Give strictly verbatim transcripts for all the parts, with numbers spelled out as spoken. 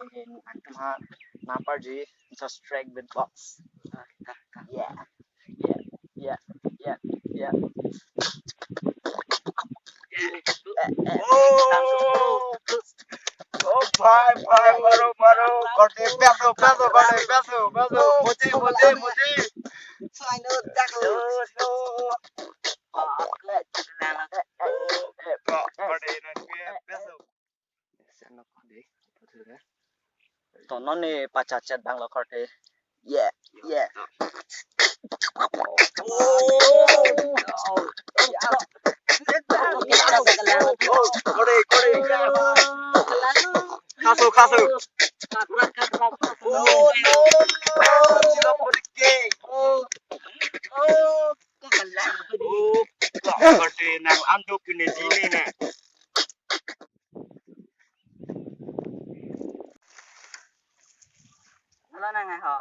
Nangtum ha nangparji, just track beatbox. Yeah. Yeah. Yeah. Yeah. Yeah. Oh. Oh, bhai, bhai, maro, maro. Korte, peso, peso, korte, peso, peso. Muji, muji, muji. No, no. Korte, nang peso. To non ne pachachet bang lo korte. Yeah, yeah. Kore, kore. Kaso, kaso. Oh, no. Sila puri ke. Oh, oh. Oh, korte nang ando pune jine na. Halo nang ho.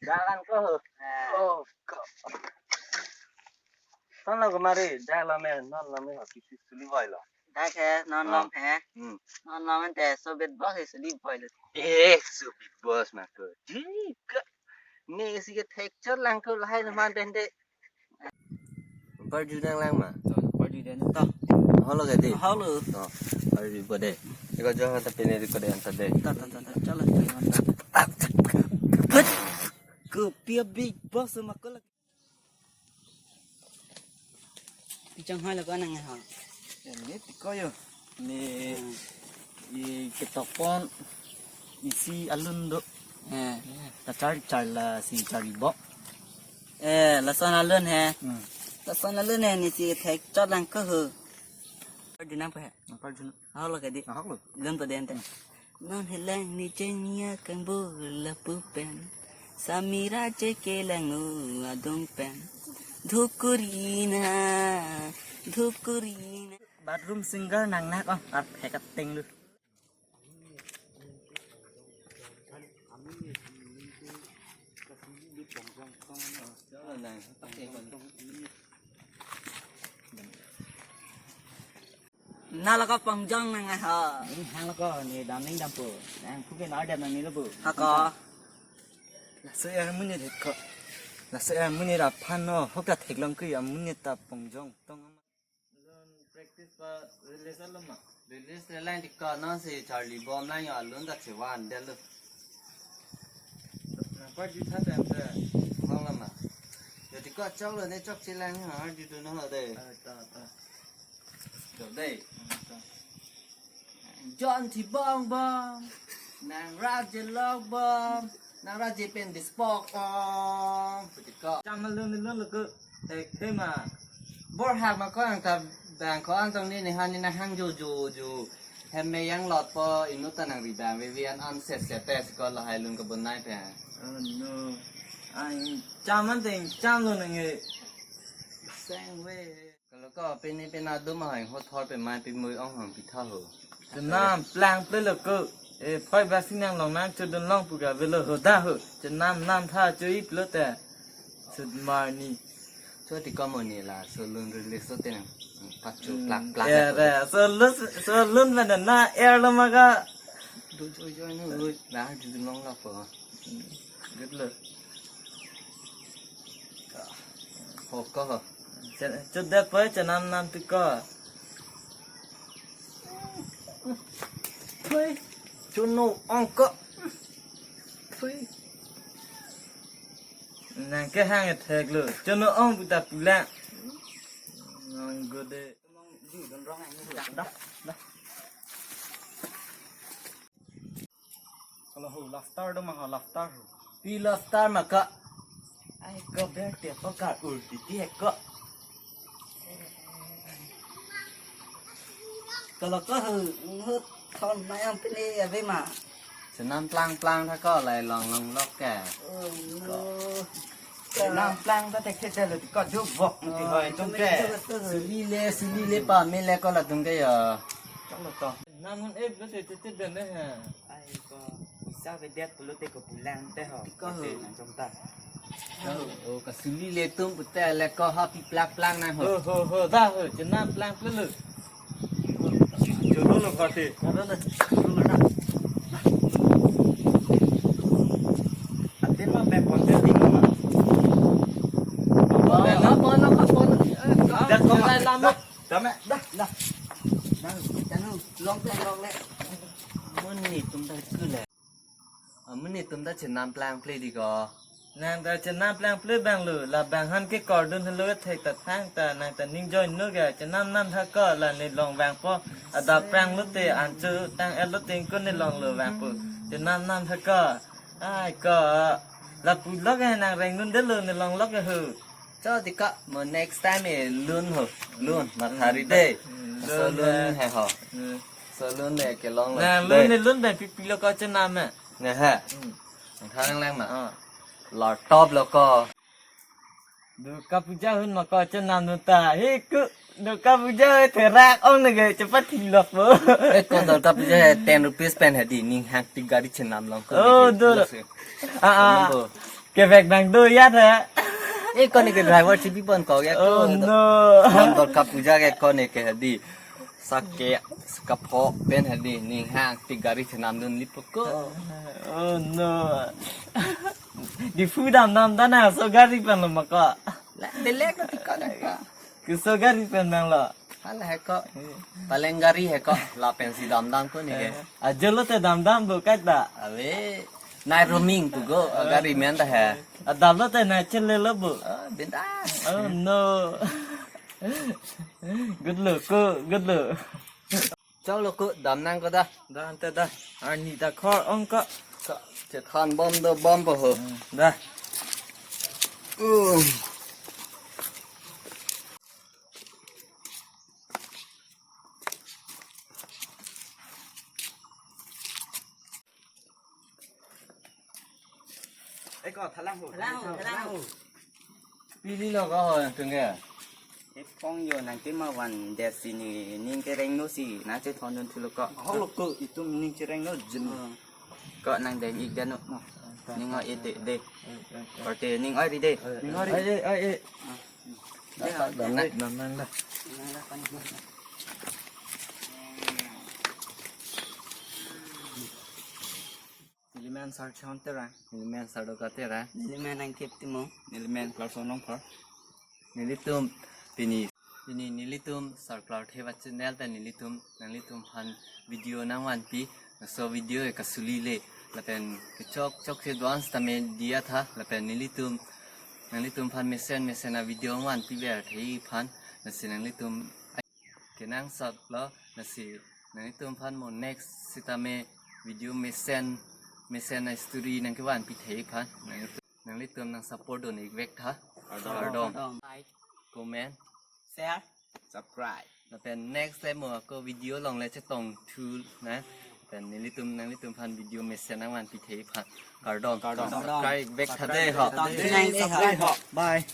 Jalan ko ho. Eh. Oh, ko. Sana kemari, jalan men, non lami ho, kisi suli boy lo. Dak he, non Ah. lom he. Hmm. Non lom ante, sobit bos he suli boy lo. Eh, sobit bos mako. Jika. Ne si ke thek chot lang ko lahai naman pende. Parju dang lang ma. To, parju dang to. Halo gadi. Halo. To, parju bode. Iko jo ta pene di kode anta de. Ta, ta, ta, ta, chala, chala, ta. Kopi a big boss ma ko la. Pichang hai la ko nang ha. Ini tiko yo. Ni Hmm. i ketopon isi alun do. Eh. Kachar char la si chari bo. Eh, lason alun he. Hmm. Lason alun he ni si thek chot lang ko ho. Di nang pa he. Apa jun? Halo ke di. Ahok lo. Lun pa den te. Non helang ni chengya kang bu lapu pen. Samira che ke lang nu adung pen. Dhukurina, dhukurina. Bathroom singer nang nak oh, ar phek ateng lu. Na laka pangjang nang ha. Ni hang laka ni damning dampo. Nang kuke na dem nang ni lo bu. Hako. Laso ya muni dek ko. Laso ya muni ra phan no. Hoka theklong ke ya muni ta pangjang tong. Practice pa release lo ma. Release le lang di ko non si Charlie Bomb lang ya lun ta chewan del lo. Na pa di tha tem te. Mang lo ma. Ya di ko chok lo ne chok si lang ha di tu no de. Ah, ta, ta. Chok de. Ah, ta. John Thibong Bong. Nang Raje Lok Bong. Nang Raje pen di spok bong. Putiko. Cham lun lun lo ko. Thek thek ma. Bor hak ma ko ang ta bang ko ang tong ni ni han ni na hang jo jo jo. Hem me yang lot po inut ta nang ri bang ve ve an an set set te si ko lahai lun ko bon nai pe. Oh no. Ang cham an teng cham lo nang e. Seng ve. Kalau ko pini pina dum hang ho thor pe mai pi mui ong hang pi tha ho. Chenam plang ple lo ko. E phoi ba sinang long nang chodun long pu ga ve lo ho da ho. Chenam nam tha cho ip lo te. Sut mar ni. Cho ti ko mo ni la so lun release so te nang. Pat cho plak plak. Ya re so lun so lun mana na air lo ma ga. Do cho cho ni oi. Na ju dun long la po. Good lo. Ho ko ho. Cho de po chenam nam ti ko. Pui. Chuno ong ko. Pui. Nang ke hang e thek lo. Chuno ong buta pula. Nang gode. Dah, dah, dah. Kalau ho lobster do ma ho lobster ho. Pi lobster ma ka. Ai ko ber te pakar ur ti ti ko. Kalau ko ho ho thon ma yang pini ya be ma. Chenam plang plang tha ko lai long long lok ke. Oh no. Chenam plang ta thek thek lo ti ko jo bok ti hoi tum ke. Suli le suli le pa me le ko la tum ke ya. Chok lo to. Namun eh, betul, betul, betul, betul, ha. Ai ko, isa vedet pulo te ko pulang te ho. Ko ho. Te nang chom ta. Oh, kasuli le tum puta le ko ha pi plak plak na ho. Ho, ho, ho, da ho, chenam plang plang lo. Cholo lo kati. Cholo lo. Cholo lo. Lama. Dame. Dah, dah. Dah, dah, long, long, long. Amun netum ta kule. Amun netum ta chenam plangple di ko. Nang ta chenam plangple abang lo, labang han ke kordun helo thek ta thang ta, nang ta ning join no ga, chenam nam tha ko, la ne long vangpo, adap prang lote, anchu tang-et lote ko ne long lo vangpo. Chenam nam tha ko. Ai ko. Lapu lok ke nang reng nun de lo, ne long lok ke ho. Cho di ka, mo next time e lun ho. Lun, mathari de. Hmm, so lun lun he. He ho. Hmm. So lun de kelong lo. Na lun de, lun de pipi lo ko chenam e. Ne he. Hmm. Ang thang lang ma. Ah. Laptop lo ko. Durga Puja hun ma ko chenam nun ta. He ku Durga Puja he therak ong ne ke chepat thilok po. Eh, ko Durga Puja he ten rupees pen he di, ning hang tik gari chenam long ko. Oh, ne ke dur. Plus ke. Ah, ah. Dur. Kevek bang do ya tha. Eh, ko ne ke driver chipi pon ko ya ko. Oh, no. Nang Durga Puja ke ko ne ke he di. Sake, sakapho pen he di, ning hang tik gari chenam dun lipo ko. Oh, no. Diphu damdam ta na so gari pen lo ma ko. La, delek lo tik ko na ko. Ke so gari pen bang lo. Hala he ko. Paleng gari he ko. Lapen si damdam ko ne ke. Eh, ajo lote damdam bo kaita. Ave. Nai roaming pu ko, gari men ta he. Adap lote nai chele lo bo. Oh, bindas. Oh, no. Good lo ko, good lo. Chok lo ko, dam nang ko da. Da ante da. Arni ta khor ong ko. Ka, chethan bom do bom po ho. Da. Uh. Eh, ko thalang ho. Thalang ho, thalang ho. Pili lo ko ho yang tengge. Eh, pong yo nang tema wan desi ni ning kereng no si nang che thon nun thulo ko. Ho lo ko itum ning kereng no jin. Hmm. Ko nang deng ik den no. Ning o ite de. Korte ning oi ri de. Ning oi ri. Ai, ai, ai, ai. Ah. Dam nang, dam nang da. Nelimen Sarchon Terang. Nelimen Sardoka Terang. Nelimen Angkip Timung. Nelimen Clarkson Longkhor. Nelitum pini, pini nelitum Sarklar Theva channel pen nelitum, nanglitum aphan video nangvanpi, laso video ke kasuli le, lapen kechok chok si advance tame diya tha, lapen nelitum, nanglitum aphan mesen mesen a video nangvanpi ver thei aphan, lasi nanglitum kenangsot lo, lasi nanglitum aphan mo next sitame video mesen, mesen a story nangkevanpi thei aphan. Nanglitum, nanglitum nang support dun ik vek tha. Kardom. Kardom. Kardom. Like, comment, share, subscribe. Lapen next time mo ako video along le chetong thu na. Lapen nelitum, nanglitum aphan video mesen nangvanpi thei aphan. Kardom. Kardom. Subscribe vek tha de ho. Kardom. Subscribe ho. Bye.